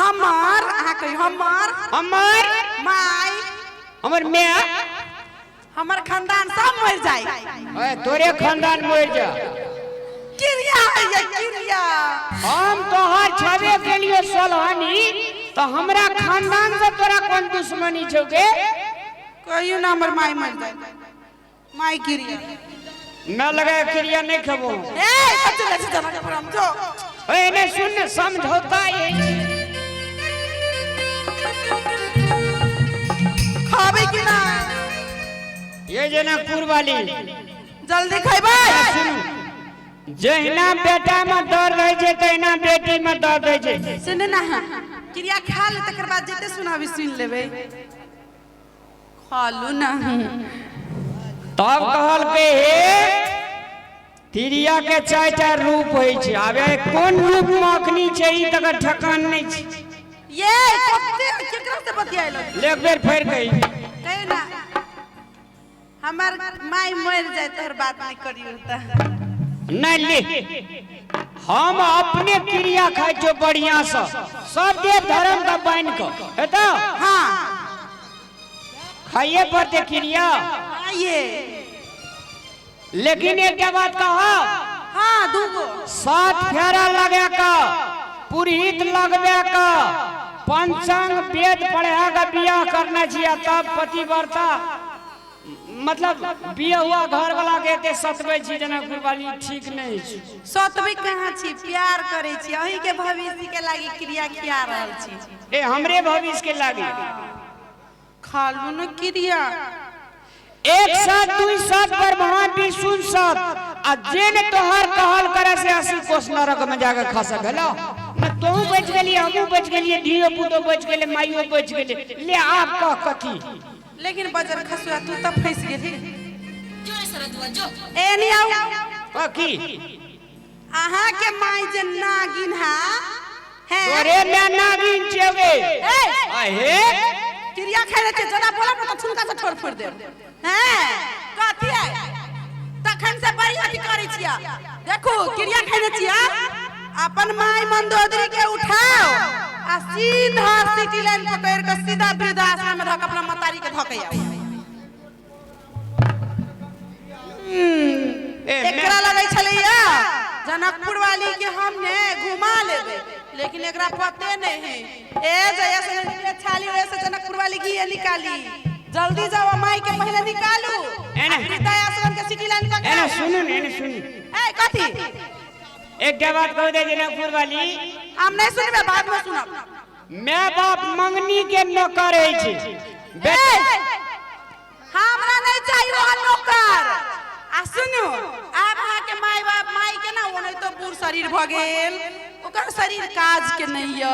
हमर अहाँ कहियो हमर हमर माय हमर my हमर खानदान सब मर जाए। ओए तोरे खानदान मर जा। क्रिया है ये क्रिया। हम तोहर छबे के लिए सोलहनी तो हमरा खानदान से तोरा कोन दुश्मनी छौ गे? कहियो ना हमर माय मर जाए। माय क्रिया न लगा क्रिया नहीं खेबो। ए कथि ले छी जनकपुर हम जो। ए ने सुन समझौता यही खाबे कि ना? ये जनकपुर वाली जल्दी खैबै। सुनू जहिना बेटा में दर्द होइ छै तहिना बेटी में दर्द होइ छै। सुन ना क्रिया खा ले तकर बाद जते सुनाबी सुन लेबै। खा लू ना। तब कहलकै हे तिरिया के चारिटा रूप होइ छै। आबे कोन रूप में अखनी छै ई तकर ठकान नहि छै। ये कते केकरा से बतियाइलो? ले एक बेर फेर कही। कहियो ना हमर माय मर जाए तोहर बात नहीं करियो त। नहीं ले हम अपने क्रिया खाइ छियो बढ़िया से सब देव धर्म का बान्हि कऽ हेतौ? हाँ खाइए पड़ते क्रिया। हाँ ये लेकिन एक बात कहो। हाँ दूगो सात फेरा लगा का पुरोहित लगबे का पंचांग वेद पढ़ा का बियाह करना चाहिए तब पतिव्रता मतलब बियाह हुआ घर वाला के एते सतबै छी जनकपुर वाली ठीक नहीं छै। सतबै कहाँ छी? प्यार करै छी अहीं के भविष्य के लागी क्रिया खिया रहल छी। ए हमरे भविष्य के लागी खालू न क्रिया। एक साथ दुई साथ ब्रह्मा विष्णु साथ आ जे ने तोहर कहल करे से 80 कोस नरक में जाके खा सकलो। न तोहू बच गेली हमहू बच गेलिए धियो पुतो बच गेले माइयो बच गेले। ले आप कह कथी। लेकिन बजर खसुआ तू तो फंस गेली। जो रे सरदुआ जो। ए नहीं आओ। कथी? अहाँ के माई जे नागिन हा है। तोरे मैं नागिन छेबे। ए अहे क्रिया खाइ छै जदा बोलब न त छुनका से ठोर फोड़ देब। हैं कथी है? तखन से बड़ी अथी करै छिया। देखू क्रिया खाइ छिया अपन माई मंदोदरी के उठाओ आ सीधा सिटी लाइन पकड़ के सीधा वृद्धाश्रम में धक अपना मतारी के धके आओ। एकरा लगै छलैया जनकपुर वाली के हमने घुमा लेबे लेकिन एकरा पते नहीं है। ए जया से छाली ओए से जनकपुर वाली घी निकाली। जल्दी जाओ माई के पहले निकालू। वृद्धाश्रम के सिटी लाइन पकड़। एना सुनू एना सुनू। ए कथी? एक बात कह दे जनकपुर वाली। हम नहीं सुनबे बाद में सुनब। मैं बाप मंगनी के नौकर है छी। हमरा नहीं चाहिए ओहन नौकर। आ सुनू आब अहाँ के माय बाप माय के ना ओनाहि तो बूढ़ शरीर भ गेल ओकर शरीर काज के नहीं य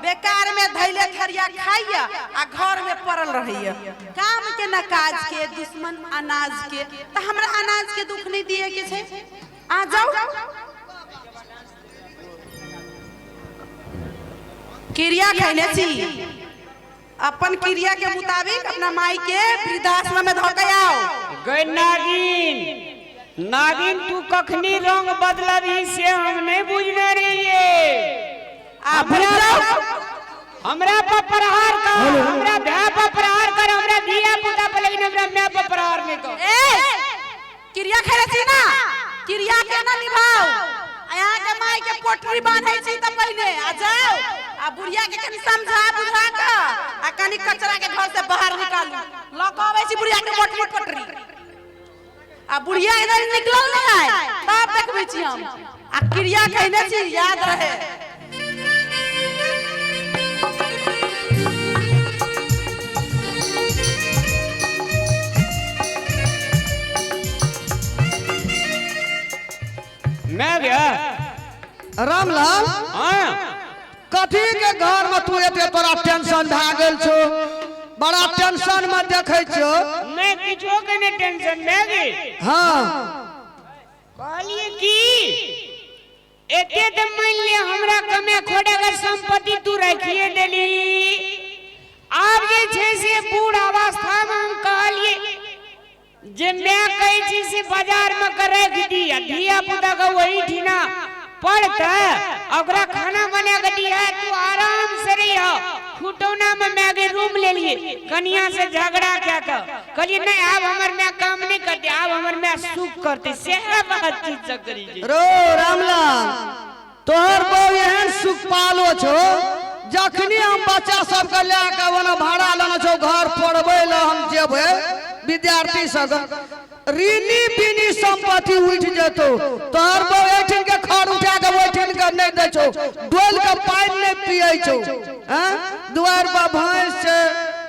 बेकार में धैले थरिया खाइया आ घर में पड़ल रहैया। काम के ना काज के दुश्मन अनाज के त हमरा अनाज के दुख नहीं दिए के छै। आ जाओ क्रिया खैने छी अपन क्रिया के मुताबिक अपना माई के वृद्धाश्रम में धके आओ। गई नागिन नागिन तू कखनी रंग बदलबी से हम नहीं बुझने रहिए। आ हमरा पर प्रहार कर हमरा भाई पर प्रहार कर हमरा धिया पुता पर लेकिन हमरा my पर प्रहार नहीं कर। ए क्रिया खैने छी ना क्रिया के ना निभाओ। यहाँ के माई के पोटरी बांधै छी त पहिने आ जाओ आ बुढ़िया के कनी समझा बुझा के आ कनी कचरा के घर से बाहर निकालू। ल के अबै छी बुढ़िया के मोट मोट पोटरी आ बुढ़िया इधर निकलल नहीं है तब देखबै छी हम। आ क्रिया खैने छी याद रहे। मैं गया रामलाल। हाँ कथी के घर में तू एते तोरा टेंशन भए गेल छौ? बड़ा टेंशन में देखै छौ। नहीं किछो के नहीं टेंशन मैं गई। हाँ कहलिए की एते त मान ले हमरा कमे खोड़े के संपत्ति तू रखिए देली। आब जे छै से बूढ़ अवस्था में हम कहलिए जे मैं कहै छी से बाजार में के राखि दी आ धिया पुता के वही ठिना पड़तै ओकरा खाना बना के दिया तू आराम से रही। खुटौना में मैं के रूम ले लिए कनिया से झगड़ा क्या कर कहलिए नहीं आब हमर मैं काम नहीं करते आब हमर मैं सुख करते से बात चीज सब करी छै। रो रामलाल तोहर बहू एहन सुख पालो छो जखनी हम बच्चा सबके लए के ओना भाड़ा लेने छौ घर पढ़बै लए हम जेबै विद्यार्थी सब ऋणी बिनी संपत्ति उठि जेतौ। तोहर बहू एहिठिन के खर उठा के ओहिठिन के नहि दै छौ, डोल के पानि नहि पियै छौ। हैं दुआरि पर भैंस छै,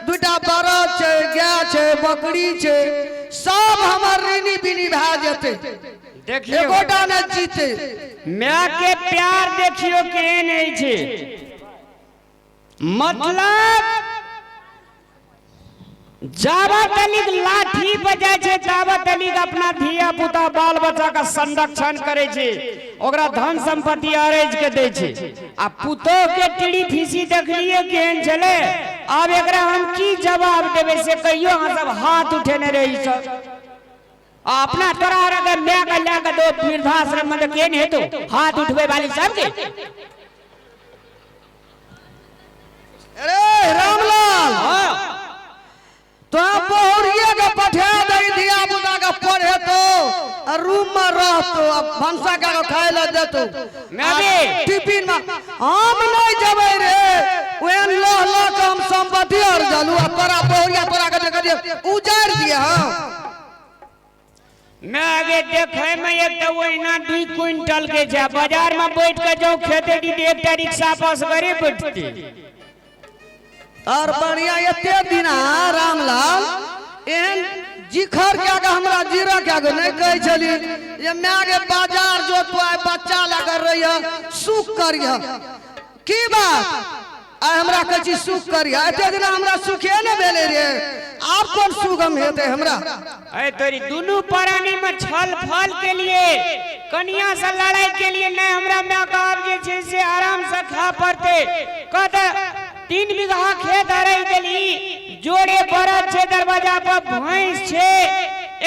दूटा बरद छै, गाय छै, बकरी छै, सब हमर ऋणी बिनी भए जेतै। देखियौ एकोटा नहि जीते। माय के प्यार देखियौ केहन अछि। मतलब जाबा तलिक लाठी बजाय छै ताबा तलिक अपना धिया पुता बाल बच्चा का संरक्षण करे छै, ओकरा धन संपत्ति अरेज के दै छै। आ पुतोह के टीड़ी फीसी देखलिए केहन छलै, आब एकरा हम की जवाब देबै से कहियो अहाँ सब हाथ उठेने रही सब। आ अपना तोरा आर के माय के लए के दो वृद्धाश्रम में तऽ केहन हेतौ हाथ उठबै वाली सबके। अरे रामलाल तो बहुरिये के पठा दे धिया पुता के पढ़ेतो आ रूम में रहतो आ भनसा के खाय ले देतो मैं टिफिन में। हम नहीं जेबै रे, ओहन लह लह के हम संपत्ति और जलू आ तोरा बहुरिया तोरा के देख दिए उजाड़ दिए। हाँ मैं आगे देखे में एक तो ओहिना 2 क्विंटल के छै, बाजार में बैठ के जो खेते दी एकटा रिक्शा पास करे बैठते। और बढ़िया एते दिना रामलाल एहन जिखर के आगे हमरा जीरा के आगे नहीं कहै छली जे माय के बाजार जो तो आइ बच्चा लग रही सुख करिह। की बात आइ हमरा कहै छी सुख करिह, एते दिना हमरा सुखे नहि भेलै रे, आब कोन सुख हम हेतै हमरा। अरे तोरी दुनू प्राणी में छल फल के लिए कनिया से लड़ाई के लिए नहीं हमरा माय के आब जे छै से आराम से खा पड़ते। कहते 3 बीघा खेत हराई देली, जोड़े बरद छै, दरवाजा पर भैंस छै,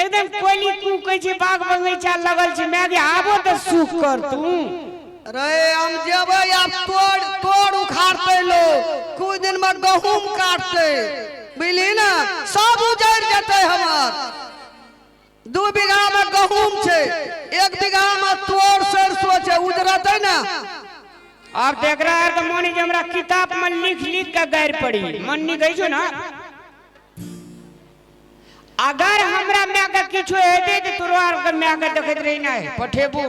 एकदम कोयली कूकै छै, बाग बगीचा लगल छै। माय गे आबो तऽ सुख कर तू। रे हम जेबै आब तोड़ तोड़ उखाड़ते लोग, कुछ दिन में गहूम काटते, बुझली ना, सब उजड़ जेतै हमर। 2 बीघा में गहूम छै, 1 बीघा में तोड़ सरसो छै, उजरतै ना। आब तऽ एकरा आर के मन जे हमरा किताब में लिख लिख के गारि पड़ी मन नहीं कहै छौ ना। अगर हमरा माय के किछु हेतै तऽ तोरो आर के माय के देखैत रही नहि पठेबू।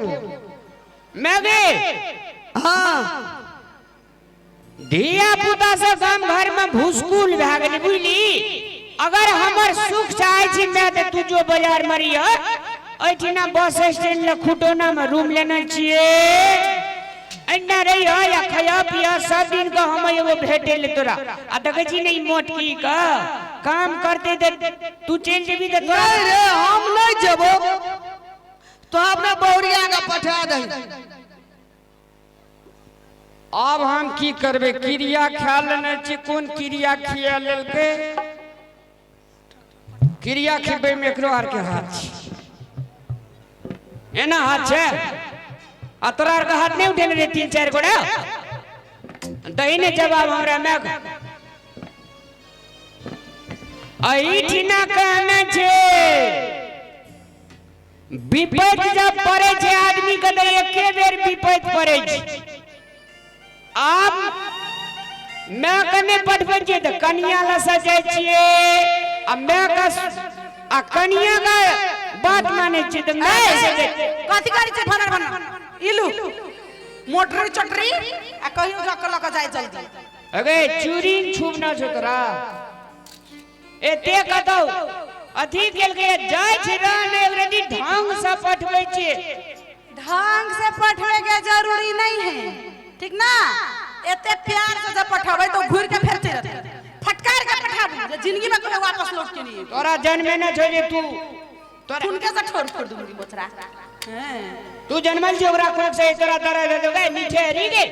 माय गे हाँ धिया पुता सब गाम घर में भूसकुल भए गेलै बुझली। अगर हमर सुख चाहे छी माय तऽ तू जो बाजार में रहिह, एहिठिना बस स्टैंड लग खुटौना में रूम लेने छियै, एना रहिह या खइह पियह, सब दिन के हम एगो भेटै ले तोरा। आ देखै छी ने ई मोटकी के काम करते तऽ तू चलि जेबही तऽ तोरा नहीं रे हम नहीं जेबो, तो अपने बहुरिया के पठा दही। आब हम की करबै, क्रिया खा लेने छी, कोन क्रिया खिया लेलकै? क्रिया खिबै में एकरो आर के हाथ छै, एना हाथ छै, आ तोरा आर के हाथ नहीं उठेने रे 3-4 गोड़ा दही ने जवाब हमरा माय के। एहिठिना कहने छै विपैत जब पड़े छै आदमी के तऽ एके बेर विपैत पड़े छै। आब माय के नहि पठबै छियै तऽ कनिया लग से जाइ छियै, आ माय के आ कनिया के बात मानै छियै तऽ माय लग से जाइ छियै। कथी करै छै भनर भनर इलू मोटरी चटरी आ कहियो जा के लऽ के जाय जल्दी। अगे चूड़ी छुबना छौ तोरा, एते कतौ अथी केलकै जाइ छै रहने अंग्रेजी ढंग से पठबै छियै। ढंग से पठबै के जरूरी नहीं है, ठीक ना? एते प्यार से जब पठाबै तो घूर के फेर चलि जेतै, फटकार के पठाबू जे जिंदगी में कहियो वापस लौट के नहीं। तोरा जन्मे न छौ जे तू तोरा उनके से ठोर फोड़ दूंगी मोचरा। तू जन्मल छी ओकरा कोख से तोरा दर्द हेतौ गे नीचे हरी गे।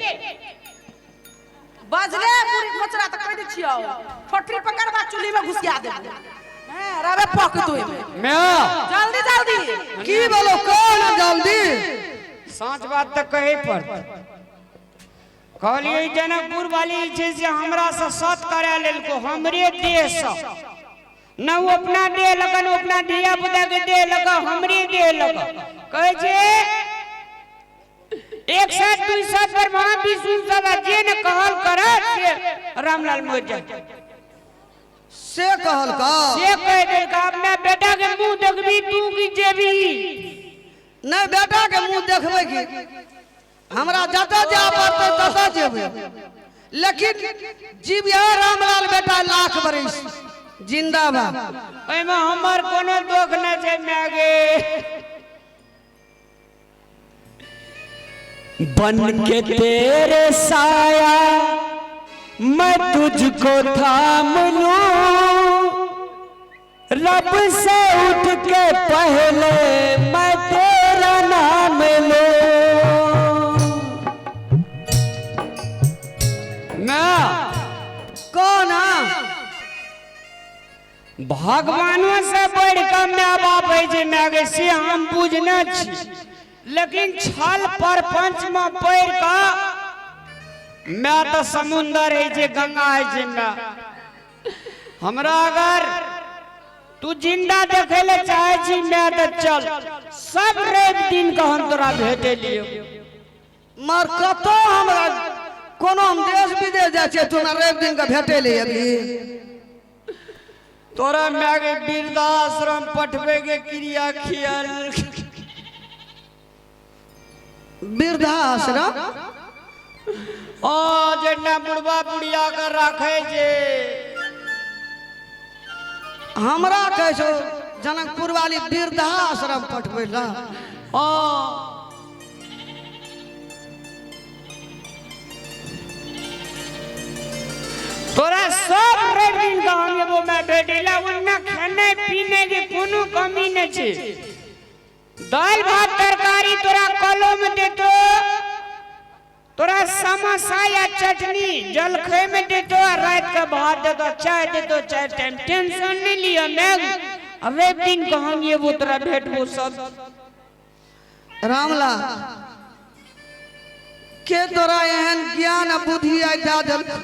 बजले पूरी मोचरा त कहि दै छियौ, ठोठरी पकड़बा चुल्ही में घुसिया देबो। हैं रवे पक तू मैं जल्दी जल्दी की बोलो कौन जल्दी साँच बात त कहे पड़त। कहलियै जनकपुर वाली जे छै से हमरा से सत करा लेलको हमरे देह से न ओ अपना देह लग न अपना धिया पुता के देह लग हमरे देह लग। कहै छै एक साथ दुई साथ पर महाविष्णु सदा जे न कहल करत से रामलाल मर जाए। से कहल का से कह देलका अपना बेटा के मुंह देखबी तू की जेबी? नहीं बेटा के मुंह देखबै की हमरा जतऽ जाय पड़तै ततऽ जेबै, लेकिन जीविया रामलाल बेटा लाख बरिस जिंदाबाद। ओहिमे हमर कोनो दोख नहि छै माय गे। बन के तेरे साया मैं तुझको थाम लूं, रब से उठ के पहले मैं तेरा नाम लूं। ना कौन? भगवानों से बढ़ के my बाप है जे माय गे, से हम बुझने छी, लेकिन छल परपंच में पड़ के मैं तो समुंदर है जे गंगा है जे मैं। हमरा अगर तू जिंदा देखे ले चाहे छी मैं तो चल सब रवि दिन के हम तोरा भेटे लियो। मर कतौ हमरा कोनो हम देश विदेश जाइ छियै तू हमरा रवि दिन के भेटे ले अभी। तोरा माय के वृद्धाश्रम पठबे के क्रिया खियाल। वृद्धाश्रम? ओ जेना बुढ़वा बुढ़िया के राखे जे। हमरा कहै छौ जनकपुर वाली वृद्धाश्रम पठबै ला। ओ तोरा सब रवि दिन के हम एगो में भेटेला, ओन्ना खाने पीने के कोनो कमी नहीं छे। दाल भात तरकारी तोरा कलो में देतो, तोरा समोसा या चटनी जलखै में देतो, आ रात के भात देतो, चाय देतो, चाय टाइम। टेंशन नहीं लियो मैं रवि दिन के हम एगो तोरा भेटबो सब। रामलाल के तोरा एहन ज्ञान आ बुद्धि आइ दए देलकौ?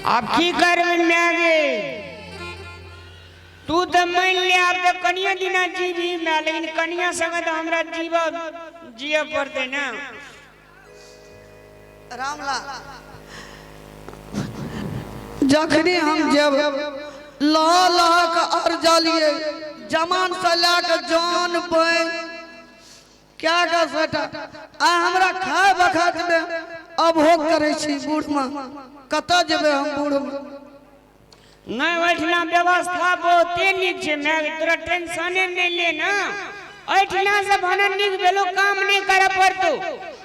आब की करबै माय गे, तू तो मान ले आब तो कनिया दिना जीवी माय, लेकिन कनिया संगे तो हमरा जीव जिय पड़तै ना। रामलाल जखनी हम जब लह लह के अरजलिए जमान से लए के जान बन क्या कर सटा आ हमरा खाय बखत में अभोग करै छी बूढ़ में, कतऽ जेबै हम बूढ़ में? नहीं ओहिठिना व्यवस्था बहुते नीक छै माय, तोरा टेंशने नहीं ले ना। एहिठिना से भने नीक भेलो काम नहीं करे पड़तो,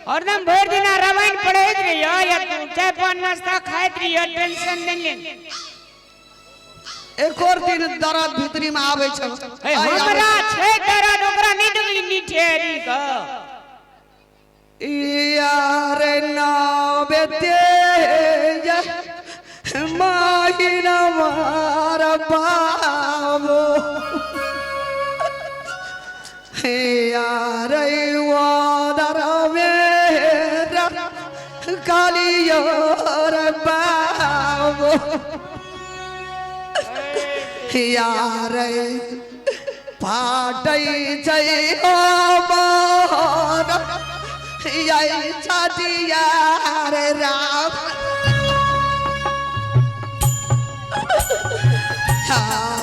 हरदम भरि दिना रामायण पढ़ैत रहियो या तू चाय पान नाश्ता खाइत रहियो, टेंशन नहीं ले। एक और दिन दर्द भीतरी में आबै छै। हे, हमरा छै दर्द ओकरा नहीं देखली निठेरी के। यार नावे तेज माहिना मार बाबो यार वादर मेरा कालियोर बाबो यार फाटै छै ओ मोर याई छाटिया रे राम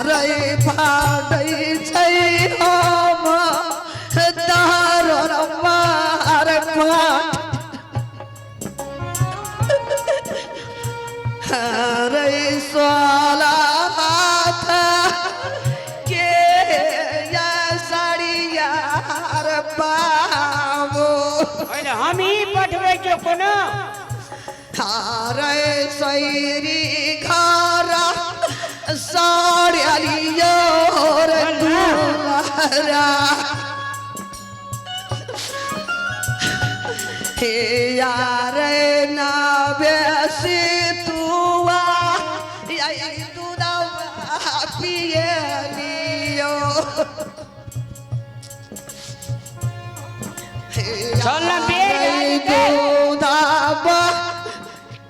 रे फाटै छै ओ दार मार फाट रे सोला के या साड़िया रे बाबू। पहिले हम ही पठबै छियौ कोनो। हारे सैरी घरा साड़ियो रे दुलारा हे यार ना बेसी तुआ आई दूधवा पिए लियो। चल ना बेर भए जेतै। दूधाबा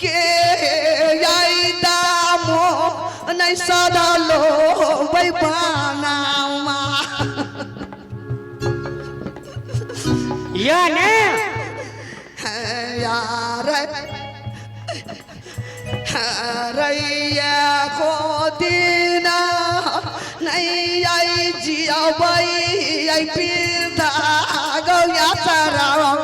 के आई दामो नहीं सदा लो बानामा। या ने यार रैया को दीना नहीं आई जिया आई पीधा गौया सराम।